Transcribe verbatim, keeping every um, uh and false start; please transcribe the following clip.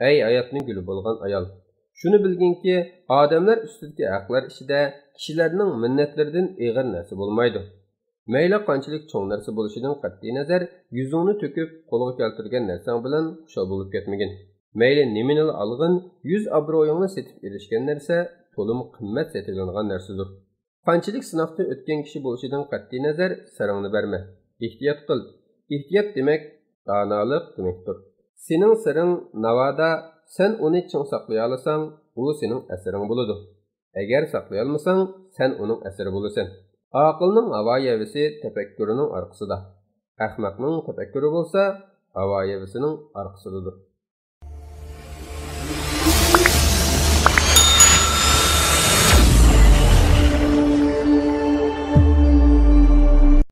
ئەي ھاياتنىڭ گۈلى بولغان ئايال! شۇنى بىلگىنكى، ئادەملەر ئۈستىدىكى ھەقلەر ئىچىدە كىشىلەرنىڭ مىننەتلىرىدىن ئېغىر نەرسە بولمايدۇ. مەيلى قانچىلىك چوڭ نەرسە بولۇشىدىن قەتئىينەزەر، يۈزۈڭنى تۆكۈپ، قولغا كەلتۈرگەن نەرسەڭ بىلەن خۇشال بولۇپ كەتمىگىن. مەيلى نېمىنىلا ئالغىن، يۈز ئابرۇيۇڭنى سېتىپ ئېلىشكەن نەرسە تولىمۇ قىممەت سېتىلىنغان نەرسىدۇر. قانچىلىك سىناقتىن ئۆتكەن كىشى بولۇشىدىن قەتئىينەزەر، سىرىڭنى بەرمە. ئېھتىيات قىل. ئېھتىيات دېمەك، دانالىق دېمەكتۇر. سېنىڭ سىرىڭ ناۋادا سەن ئۇنى چىڭ ساقلىيالىساڭ، ئۇ سېنىڭ ئەسىرىڭ بولىدۇ. ئەگەر ساقلىيالمىساڭ، سەن ئۇنىڭ ئەسىرى بولىسەن. ئاقىلنىڭ ھاۋا ھەۋىسى تەپەككۇرىنىڭ ئارقىسىدا، ئەخمەقنىڭ تەپەككۇرى بولسا ھاۋا ھەۋىسىنىڭ ئارقىسىدىدۇر.